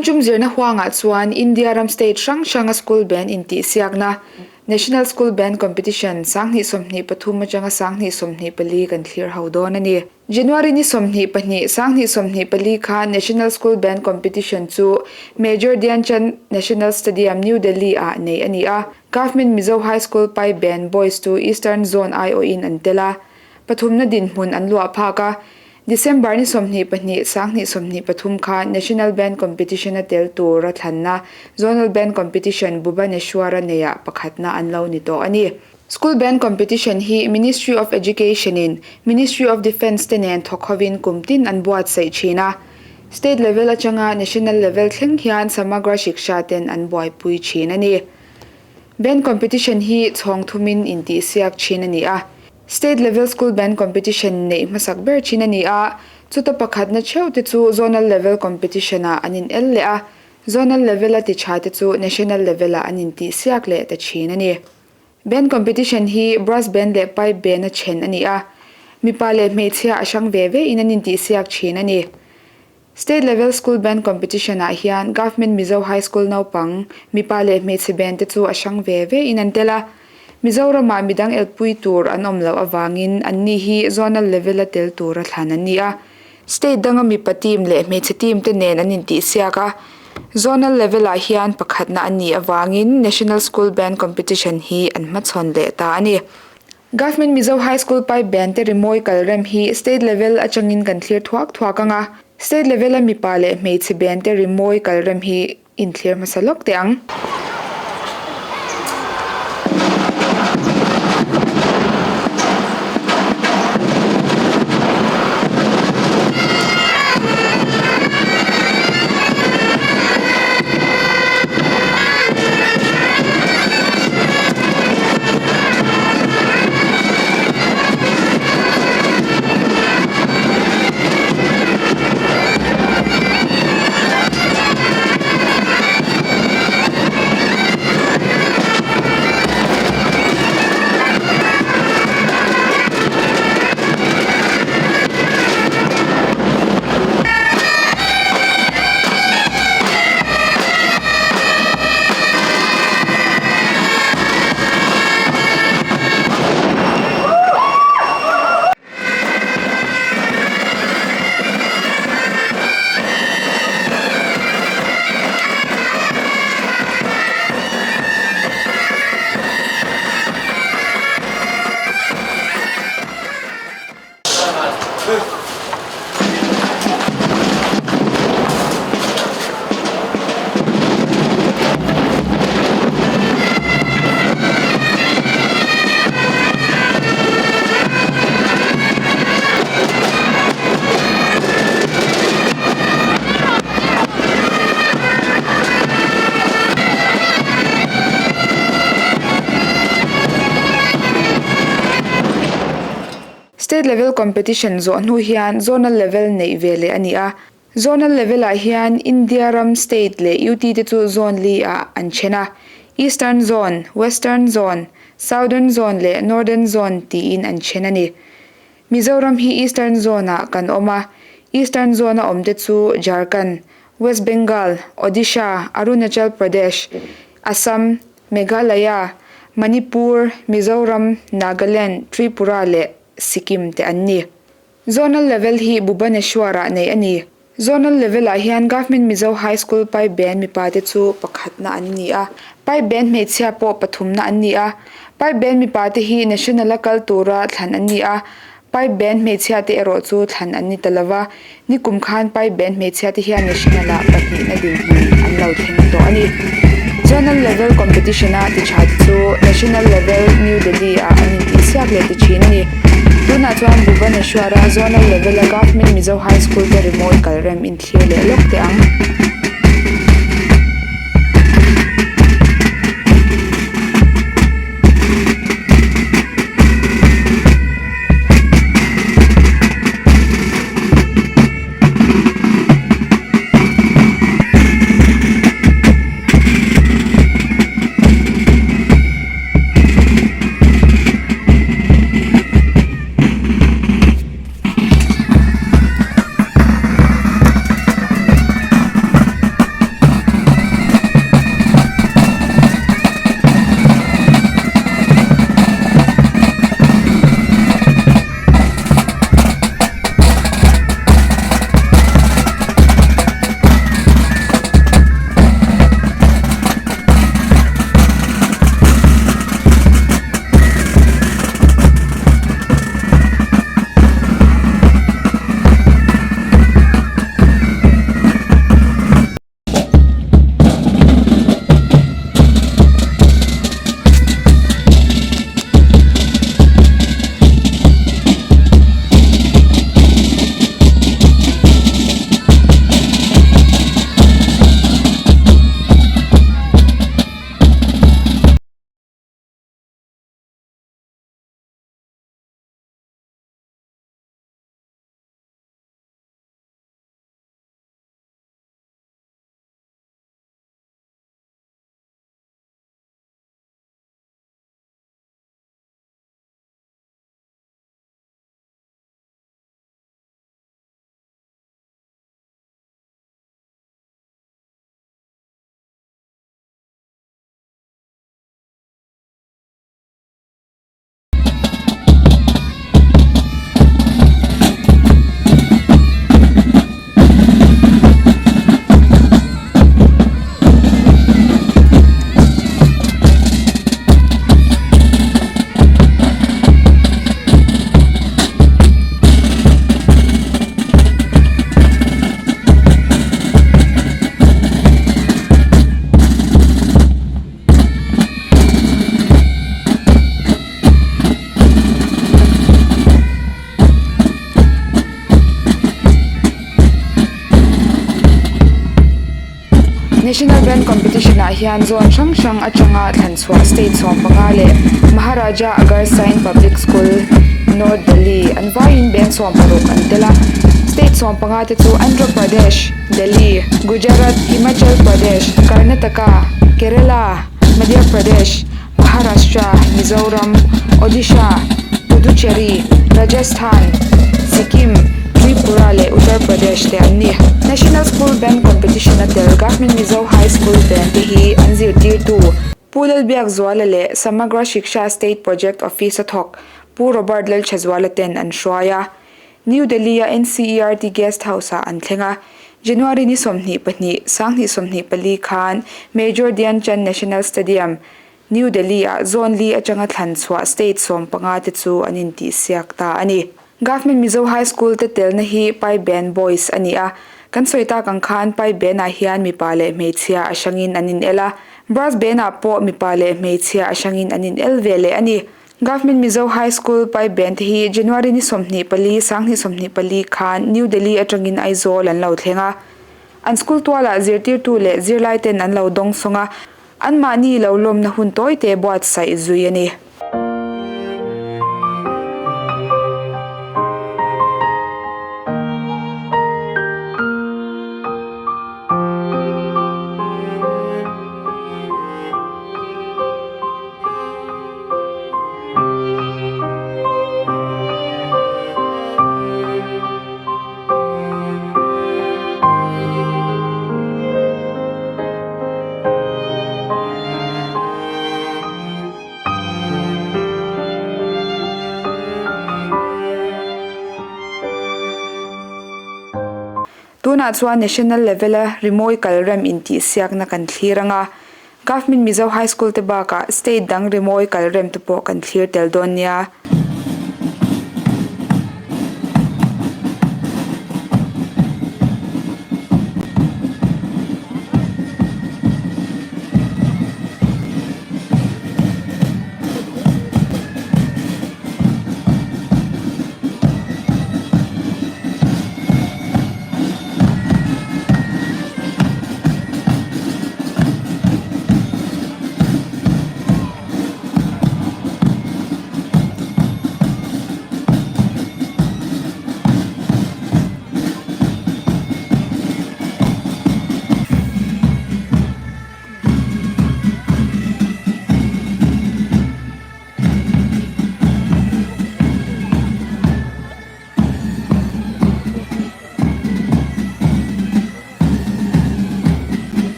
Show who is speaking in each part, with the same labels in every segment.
Speaker 1: Tun tum zirna huangah chuan India ram state hrang hranga school band intihsiakna, National School Band Competition, 2023 atanga 2024 kan thlir ho dawn a ni. January ni 22, 2024 khan National School Band Competition chu Major Dhyan Chand National Stadium, New Delhi ah nei a ni a. Government Mizo High School Pipe Band Boys chu Eastern Zone aiawhin an tel a, pathumna dinhmun an luah phak a. December ni 22, 2023 khan National Band Competition a tel tura thlanna Zonal Band Competition Bhubaneswar-a neiah pakhatna an lo ni tawh a ni. School Band Competition hi Ministry of Education in Ministry of Defence te nen thawk hovin kum tin an buatsaih thin a. State level atanga National level thleng hian Samagra Shiksha ten an buaipui thin a ni. Band Competition hi chhawng thumin intihsiak thin a ni a. State level School Band Competition neih hmasak ber thin a ni a, chuta pakhatna theuh te chu Zonal level Competition ah an in el leh a, Zonal level a ti tha te chu National level ah an intihsiak leh ta thin a ni. Band competition hi brass band leh pipe band a then a ni a, mipa leh hmeichhia a hrang ve ve in an intihsiak thin a ni. State level school band competition ah hian Government Mizo High School naupang mipa leh hmeichhe band te chu a hrang ve ve in an tel a, Mizoramah midang elpui tur an awm loh avangin anni hi zonal level a tel tura thlan an ni a. State danga mipa team leh hmeichhe team te nen an intihsiak a, zonal level ah hian pakhatna an nih avangin National School Band Competition hi an hmachhawn leh ta a ni. Government Mizo High School Pipe Band te rimawi kal rem hi state level atangin kan thlir thuak thuak ang a, state level a mipa leh hmeichhe band te rimawi kal rem hi inthlir hmasa lawk teh ang. State level competition zawh hnu hian zonal level neih ve leh a ni a. Zonal level ah hian India ram state leh UT te chu zone li ah an then a, Eastern Zone, Western Zone, Southern Zone leh Northern Zone tiin an then a ni. Mizoram hi Eastern Zone ah kan awm a, Eastern Zone a awm te chu Jharkhand, West Bengal, Odisha, Arunachal Pradesh, Assam, Meghalaya, Manipur, Mizoram, Nagaland, Tripura leh Sikkim te an ni. Zonal level hi Bhubaneswar-ah neih a ni. Zonal level-ah hian Government Mizo High School Pipe Band mipa te chu pakhatna an ni a, Pipe Band hmeichhia pawh pathumna an ni a. Pipe Band mipa te hi National-a kal tura thlan an ni a, Pipe Band hmeichhia te erawh chu thlan an ni ta lo va, nikum khan Pipe Band hmeichhia te hian National-ah pahnihna dinhmun an lo thleng tawh a ni. Zonal level competition-a ti tha te chu National level New Delhi-ah an intihsiak leh ti thin a ni. Tunah chuan Bhubaneswar-a Zonal level-a Government Mizo High School te rimawi kalrem inthlir leh lawk teh ang. National Band Competition ah hian zone hrang hrang atanga thlan chhuah state 15 leh Maharaja Agarsain Public School, North Delhi an vaiin band 16 an tel a. State 15 te chu Andhra Pradesh, Delhi, Gujarat, Himachal Pradesh, Karnataka, Kerala, Madhya Pradesh, Maharashtra, Mizoram, Odisha, Puducherry, Rajasthan, Sikkim, Tripura leh Uttar Pradesh te an ni. National School Band Competition a tel Government Mizo High School Band te hi an zirtirtu Pu Lalbiakzuala leh Samagra Shiksha State Project Office a thawk Pu Robert Lalthazuala ten an hruai a. New Delhi-a NCERT Guest House-ah an thleng a, January ni 22, 2024 khan Major Dhyan Chand National Stadium, New Delhi-ah Zone li atanga thlan chhuah state 15 te chu an intihsiak ta a ni. Government Mizo High School te telna hi Pipe Band Boys a ni a, kan sawi tak ang khan Pipe Band-ah hian mipa leh hmeichhia a hrangin an inel a, Brass Band-ah pawh mipa leh hmeichhia a hrangin an inel ve leh a ni. Government Mizo High School Pipe Band hi January ni 24, 2024 khan New Delhi atangin Aizawl an lo thleng a. An school tualah zirtirtu leh zirlai ten an lo dawng sawng a, anmahni lo lawmna hun tawi te buatsaih zui a ni. Tunah chuan National level-a rimawi kalrem intihsiakna kan thlir anga, Government Mizo High School te bakah state dang rimawi kal rem te pawh kan thlir tel dawn nia.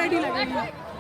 Speaker 2: ready लगेगी।